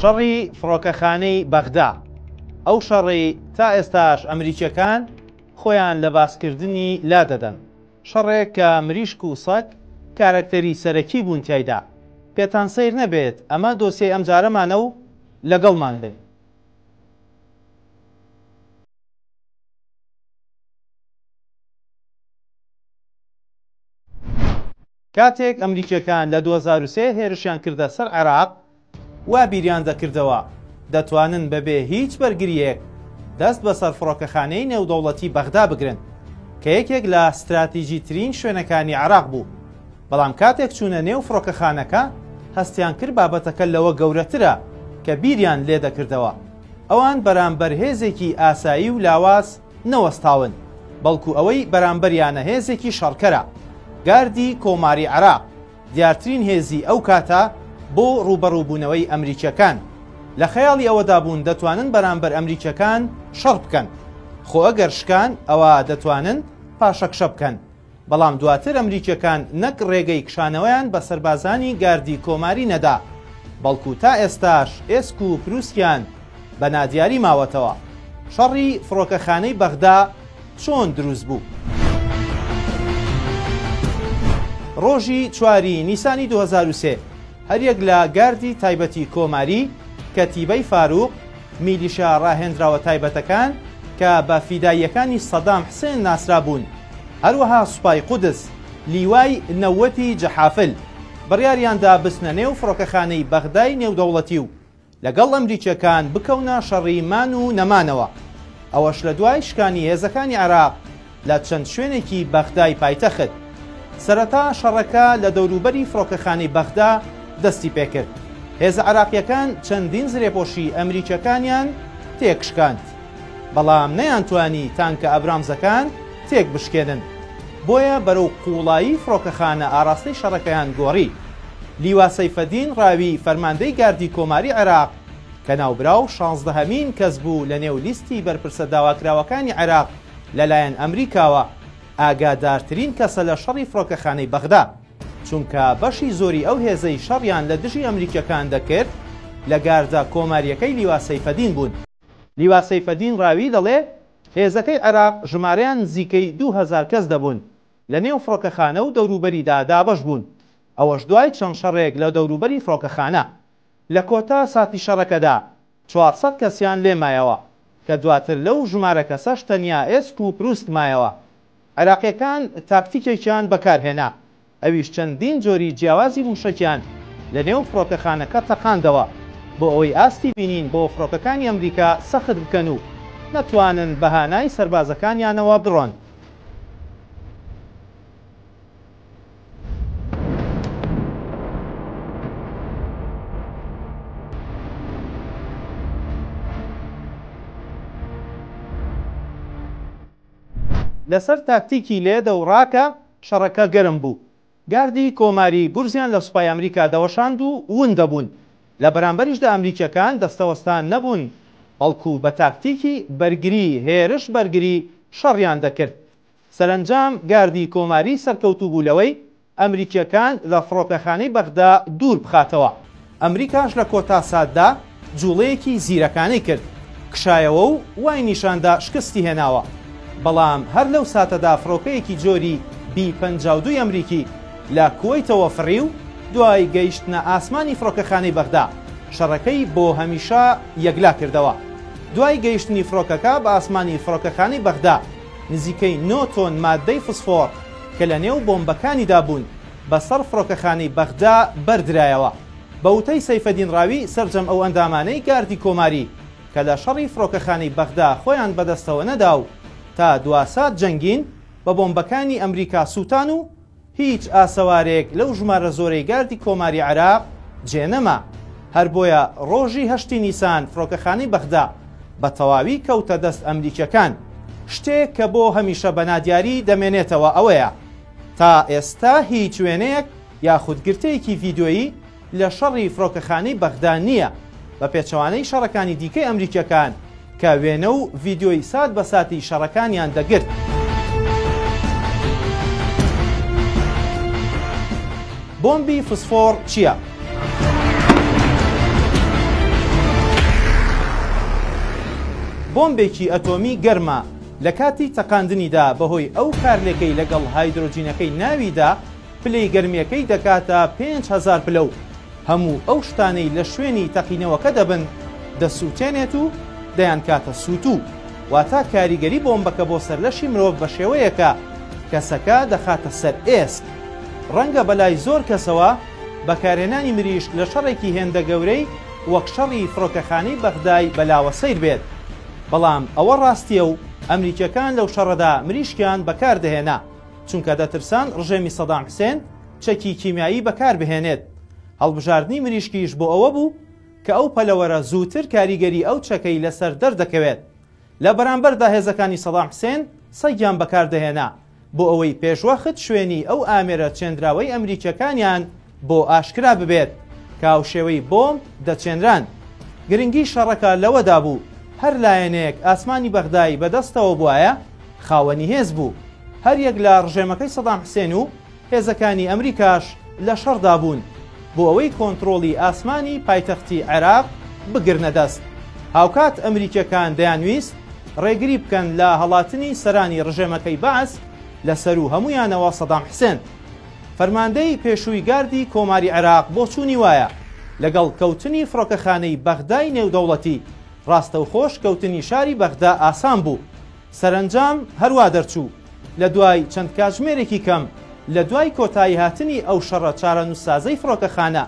شەڕی فڕۆکەخانەی بەغدا، ئەو شەڕەی تا ئێستاش ئەمریکیەکان خۆیان لە باسکردنی لادەدەن، شەڕێک کە مریشک و سەگ کارەکتەری سەرەکی بوون تیایدا، پێتان سەیر نەبێت ئەمە دۆسیەی ئەمجارەمانە و لەگەڵمان بن. کاتێک ئەمریکیەکان لە 2003 هێرشیان کردە سەر عێراق، وا بیریان دەکردەوە دەتوانن بەبێ هیچ بەرگرییەک دەست بەسەر فڕۆکەخانەی نێودەوڵەتی بەغدا بگرن کە یەکێک لە ستراتیجیترین شوێنەکانی عێراق بوو، بەڵام کاتێک چوونە نێو فڕۆکەخانەکە هەستیان کرد بابەتەکە لەوە گەورەترە کە بیریان لێدەکردەوە. ئەوان بەرامبەر هێزێکی ئاسایی و لاواز نەوەستاون، بەڵکو ئەوەی بەرامبەریانە هێزێکی شەڕکەرە، گاردی کۆماری عێراق، دیارترین هێزی ئەو کاتە بۆ ڕووبەڕووبوونەوەی ئەمریکیەکان. لە خەیاڵی ئەوەدا بوون دەتوانن بەرامبەر ئەمریکیەکان شەڕ بکەن. خۆ ئەگەر شکان ئەوا دەتوانن پاشەکشە بکەن. بەڵام دواتر ئەمریکیەکان نەک ڕێگەی کشانەوەیان بە سەربازانی گاردی کۆماری نەدا، بەڵکو تا ئێستاش ئێسک و پروسکیان بە نادیاری ماوەتەوە. شەڕی فڕۆکەخانەی بەغدا چۆن دروست بوو؟ ڕۆژی چواری نیسانی 2003 هەریەک لە گاردی تایبەتی کۆماری، کەتیبەی فاروق، میلیشیا ڕاهێنراوە تایبەتەکان کە بە فیداییەکانی سەدام حسێن ناسرابوون، هەروەها سوپای قودس، لیوای نەوەتی جەحافل، بڕیاریاندا بچنە نێو فڕۆکەخانەی بەغدای نێودەوڵەتی و لەگەڵ ئەمریکییەکان بکەونە شەڕی مان و نەمانەوە، ئەوەش لە دوای شکانی هێزەکانی عێراق لە چەند شوێنێکی بەغدای پایتەخت. سەرەتا شەڕەکە لە دەوروبەری فڕۆکەخانەی بەغدا دەستی پێکرد، هێزە عێراقییەکان چەندین زرێپۆشی ئەمریکییەکانیان تێکشکاند، بەڵام نەیانتوانی تانکە ئەبرامزەکان تێکبشکێنن، بۆیە بەرەو قووڵایی فڕۆکەخانە ئاراستەی شەڕەکەیان گۆڕی. لیوا سەیفەدین ڕاوی فەرماندەی گاردی کۆماری عێراق کە ناوبراو شانزدەهەمین کەس بوو لەنێو لیستی بەرپرسە داواکراوەکانی عێراق لەلایەن ئەمریکاوە، ئاگادارترین کەسە لە شەڕی فڕۆکەخانەی بەغدا، چونکە بەشی زۆری ئەو هێزەی شەڕیان لە دژی ئەمریکیەکان دەکرد لە گاردە کۆماریەکەی لیوا سەیفەدین بوون. لیوا سەیفەدین ڕاوی دەڵێ، هێزەکەی عێراق ژمارەیان نزیکەی 2000 کەس دەبوون، لە نێو فڕۆکەخانە و دەوروبەریدا دابەش بوون، ئەوەش دوای چەند شەڕێک لە دەوروبەری فڕۆکەخانە. لە کۆتا ساتی شەڕەکەدا 400 کەسیان لێ مایەوە، کە دواتر لەو ژمارە کەسەش تەنیا ئێسک و پروسک مایەوە. عێراقییەکان تاکتیکێکیان بەکارهێنا، ئەویش چەندین جۆری جیاوازی مووشەکیان لەنێو فڕۆکەخانەکە تەقاندەوە، بۆ ئەوەی ئاستی بینین بۆ فڕۆکەکانی ئەمریکا سەخت بکەن و نەتوانن بە هانای سەربازەکانیانەوە بڕۆن. لەسەر تاکتیکی لێدە و ڕاکە شەڕەکە گەرم بوو. گاردی کۆماری گورزیان لە سوپای ئەمریکا دەوەشاند و ون دەبوون. لە بەرامبەریشدا ئەمریکییەکان دەستەوەستان نەبوون، بەڵکو بە تاکتیکی بەرگری هێرش بەرگری شەڕیان دەکرد. سەرەنجام گاردی کۆماری سەرکەوتوو بوو لەوەی ئەمریکییەکان لە فڕۆکەخانەی بەغدا دوور بخاتەوە. ئەمریکاش لە کۆتا ساتدا جوڵەیەکی زیرەکانەی کرد، کشایەوە و وای نیشاندا شکستی هێناوە، بەڵام هەر لەو ساتەدا فڕۆکەیەکی جۆری بی 52 ی ئەمریکی لە کوەیتەوە فڕی و دوای گەیشتنە ئاسمانی فڕۆکەخانەی بەغدا شەڕەکەی بۆ هەمیشە یەکلا کردەوە. دوای گەیشتنی فڕۆکەکە بە ئاسمانی فڕۆکەخانەی بەغدا نزیکەی نۆ تۆن ماددەی فسفۆڕ کە لە نێو بۆمبەکانیدا بوون بەسەر فڕۆکەخانەی بەغدا بەردرایەوە. بە وتەی سەیفەدین ڕاوی سەرجەم ئەو ئەندامانەی گاردی کۆماری کە لە شەڕی فڕۆکەخانەی بەغدا خۆیان بەدەستەوە نەدا و تا دواسات جەنگین بە بۆمبەکانی ئەمریکا سووتان و هیچ ئاسەوارێک لەو ژمارە زۆرەی گاردی کۆماری عێراق جێ نەما. هەر بۆیە ڕۆژی هەشتی نیسان فڕۆکەخانەی بەغدا بە تەواوی کەوتە دەست ئەمریکیەکان. شتێک کە بۆ هەمیشە بە نادیاری دەمێنێتەوە ئەوەیە تا ئێستا هیچ وێنەیەک یاخود گرتەیەکی ڤیدیۆیی لە شەڕی فڕۆکەخانەی بەغدا نییە، بە پێچەوانەی شەڕەکانی دیکەی ئەمریکیەکان کە وێنە و ڤیدیۆی سات بە ساتی شەڕەکانیان دەگرت. بۆمبی فسفۆڕ چییە؟ بۆمبێکی ئەتۆمی گەرمە، لە کاتی تەقاندنیدا بەهۆی ئەو کارلێکەی لەگەڵ هایدرۆجینەکەی ناویدا پلەی گەرمییەکەی دەکاتە 5000 پلە و هەموو ئەو شتانەی لە شوێنی تەقینەوەکە دەبن دەسووتێنێت و دەیانکاتە سووتوو، واتە کاریگەری بۆمبەکە بۆ سەر لەشی مرۆڤ بە شێوەیەکە کەسەکە دەخاتە سەر ئێسک. ڕەنگە بەلای زۆر کەسەوە بەکارهێنانی مریشک لە شەڕێکی هێندە گەورەی وەک شەڕی فڕۆکەخانەی بەغدای بەلاوە سەیر بێت، بەڵام ئەوە ڕاستییە و ئەمریکییەکان لەو شەڕەدا مریشکیان بەکاردەهێنا، چونکە دەترسان ڕژێمی سەدام حسێن چەکی کیمیایی بەکاربهێنێت. هەڵبژاردنی مریشکیش بۆ ئەوە بوو کە ئەو پەلەوەرە زووتر کاریگەری ئەو چەکەی لەسەر دەردەکەوێت. لە بەرامبەردا هێزەکانی سەدام حسێن سەگیان بەکاردەهێنا بۆ ئەوەی پێشوەخت شوێنی ئەو ئامێرە چێندراوەی ئەمریکیەکانیان بۆ ئاشکرا ببێت کە هاوشێوەی بۆمب دەچێنران. گرنگی شەڕەکە لەوەدا بوو هەر لایەنێک ئاسمانی بەغدای بەدەستەوە بوایە خاوەنی هێز بوو. هەریەک لە ڕژێمەکەی سەدام حسێن و هێزەکانی ئەمریکاش لە شەڕدا بوون بۆ ئەوەی کۆنترۆڵی ئاسمانی پایتەختی عێراق بگرنە دەست. هاوکات ئەمریکییەکان دەیانویست ڕێگری بکەن لە هەڵاتنی سەرانی ڕژێمەکەی بەعس لە سەروو هەموویانەوە سەدام حسێن. فەرماندەی پێشووی گاردی کۆماری عێراق بۆچوونی وایە لەگەڵ کەوتنی فڕۆکەخانەی بەغدای نێودەوڵەتی ڕاستەوخۆش کەوتنی شاری بەغدا ئاسان بوو. سەرەنجام هەروا دەرچوو. لە دوای چەند کاتژمێرێکی کەم لە دوای کۆتاییهاتنی ئەو شەڕە چارەنووسسازەی فڕۆکەخانە،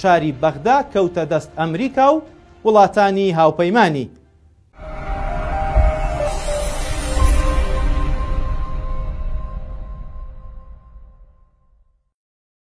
شاری بەغدا کەوتە دەست ئەمریکا و وڵاتانی هاوپەیمانی.